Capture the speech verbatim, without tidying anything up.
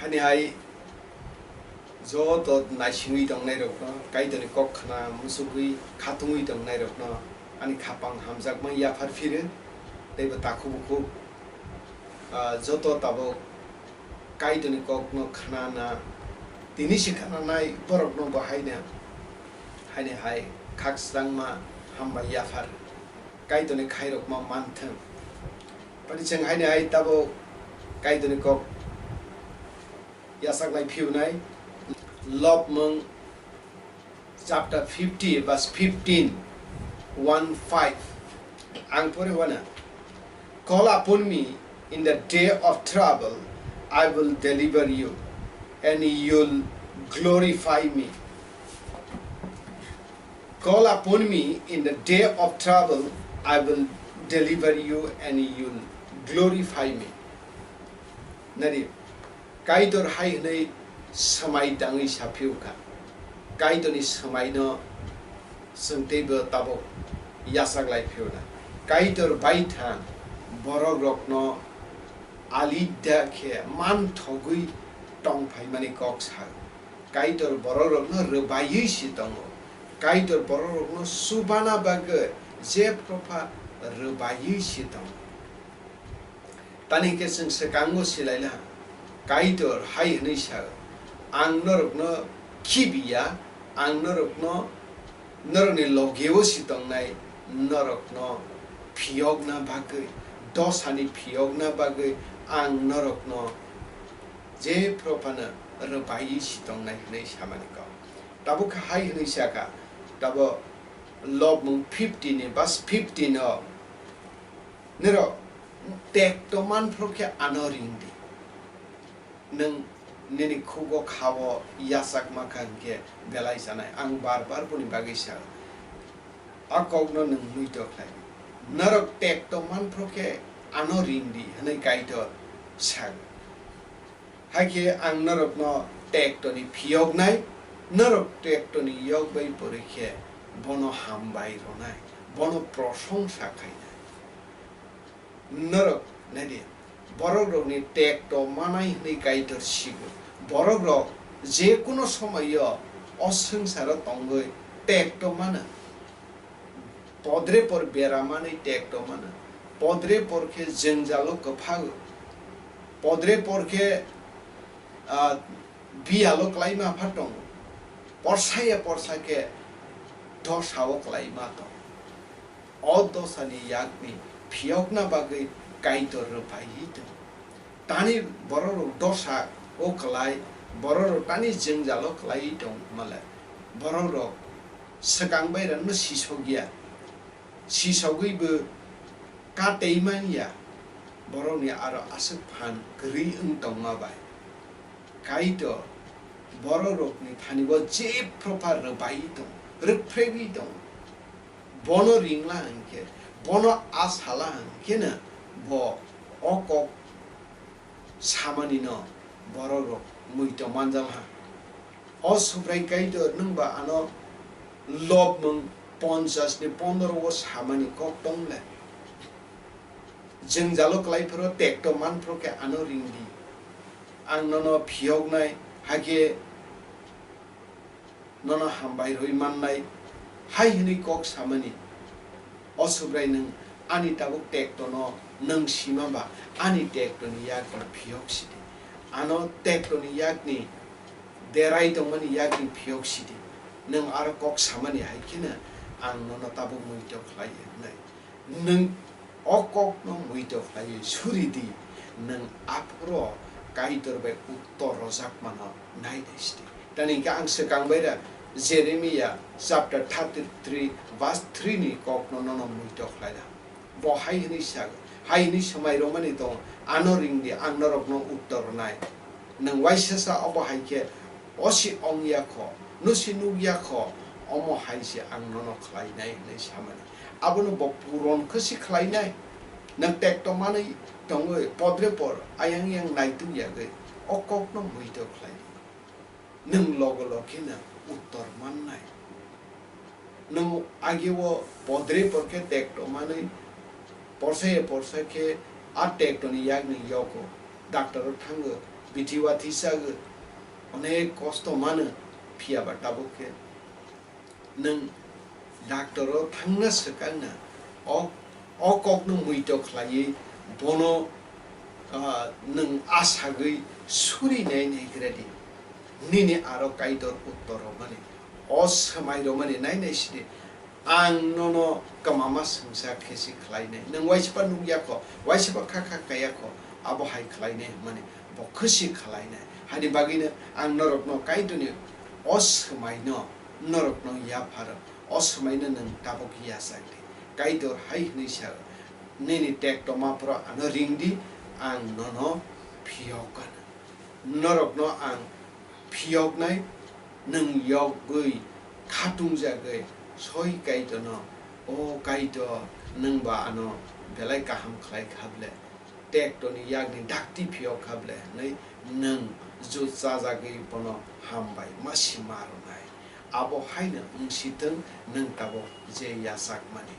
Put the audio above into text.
Ani hai joto naisingwi tongnairokno, Kaitorni kok khna musugwi khatungwi tongnairokno ani khapang hamjakma yaphar phiro tei bo takhuk bukhuk, ah, joto tabuk Kaitorni kokno khnana tini se khnanai borokno bo haino, haino hai khakchangma hambai yaphar Kaitorni khairokma manthung. Bani chwng haino hai tabuk Kaitorni kok yachaklai phiyunai. Lobmung chapter fifty, verse fifteen, one five. Ang pore wana, "Call upon me in the day of trouble, I will deliver you, and you'll glorify me." "Call upon me in the day of trouble, I will deliver you and you'll glorify me." Nari, Kaitor hai hwnwi swmai tangwi sa phiyokha. Kaitorni swmaino chwng teibo tabuk yachaklai phiyokha. Kaitor baithang borokrokno alida khe manthogwi tongphaimani kok sa. Kaitor borokrokno rwbaiwi se tongo. Kaitor borokrokno chubana bagwi jephru pha rwbaiwi se tongo. Tani hwnkhe chwng swkango silaila, Kaitor hai hwnwi sa, "Ang norokno khibiya, ang norokno, norokni logeo se tongnai, norokno phiyokna bagwi, dosani phiyokna bagwi ang norokno jephru phano rwbaiwi se tongnai," hwnwi samani kok. Tabuk khe hai hwnwi sakha, tabo Lobmung fifty ni verse fifteen o, "Norok tekto manphru khe ano ring di. Nwng nini khugo kha-o yachakma kha hwnkhe belai chanai." Ang bar bar boni bagwi sa, a kokno nwng muitok khlai di. "Norok tekto manphru khe ano ring di," hwnwi Kaitor sa. Hakhe ang norokno tektoni phiyoknai, norok tektoni yok bai pori khe bono hambai rwnai, bono prosongsa khainai. Norok naidi, borokrokni tekto manai hwnwi Kaitor sigo. Borokrok je kuno somoio o swngcharo tongwi tekto mano. Podre por bera manwi tekto mano. Podre por khe jwngjalo kwphago. Podre por khe, ah, biyalo klaima pha tongo. Porsa ya porsa khe dosao klaima tongo. O dosani yakni phiyokna bagwi Kaitor rwphaiwi tongo. Tani bororok dosa o kwlai, bororok tani jwngjalo kwlaiwi tong male, bororok swkang bai rano sisokya, sisogwi bo katei manya, borokni aro aswk phan kwrwi wng tongma bai. Kaitor bororokni thani bo jephru pha rwbaiwi tong, rwphregwi tong. Bono ringla hwnkhe, bono asala hwnkhe no bo o kok samanino borokrok muitok manjakha. O Subrai Kaitor, nwng ba ano Lobmung ponchas ni pondoro o samani kok tong le? Jwngjalo kwlai phuru tekto man phuru khe ano ring di. Ang nono phiyoknai, hakhe nono hambai rwi mannai, hai hwnwi kok samani. O Subrai, nwng ani tabuk tektono nwng sima ba, ani tektoni yakni phiyok sidi. Ano tektoni yakni derai tongmani yakni phiyok sidi. Nwng aro kok samani hai kheno ang nono tabuk muitok khlai hwnwi. Nwng o kokno muitok khlaiwi suri di, nwng aphuru Kaitor bai uttor rojakmano nai nai sidi. Tani hwnkhe ang swkang bai ra Jeremiah chapter thirty-three verse three ni kokno nono muitok khlai ra. Bo hai hwnwi sa, hai hwnwi swmai romani tongo, "Ano ring di, ang norokno uttor rwnai. Nwng uaisa sa obo hai khe, osi ong ya kho, nosi nuk ya kho, omo hai se ang nono khlainai," hwnwi samani. Abono bo puron khe si khlainai. Nwng tekto manwi tongwi podre por ayang yang naituk yagwi o kokno muitok khlai di. Nwng logo log kheno uttor mannai. Nwng ageo podre por khe tekto manwi, porsa ya porsa khe a tektoni yakni yogo doctor o thango, Mithi watwi chagwi onek kosto mano, phiya ba tabuk khe nwng doctor o thangna swkangna, o, o kokno muito khlaiwi bono, ah, nwng asagwi suri nai nai khe di. Nini aro Kaitor uttor rwmani, o swmai rwmani nai nai sidi. Ang nono kwmama swngsa khe si khlainai. Nwng waisa pa nukya kho, waisa pa kha kha kaya kho, abo hai khlainai hwnmani bo khe si khlainai. Hani bagwino ang norokno Kaitorni o swmaino norokno yapharo, o swmaino nwng tabuk yachak di. Kaitor hai hwnwi sa, "Nini tek toma phoro ano ring di, ang nono phiyok gano." Norokno ang phiyoknai, nwng yogwi khatungjagwi soi Kaitorno, "O Kaitor, nwng ba ano belai kaham khlai kha ble, tektorni yakni dakti phiyok kha ble," hwnwi nwng jut chajagwi bono hambai masi ma rwnai. Abo haino wng si thung, nwng tabuk je yachakmani.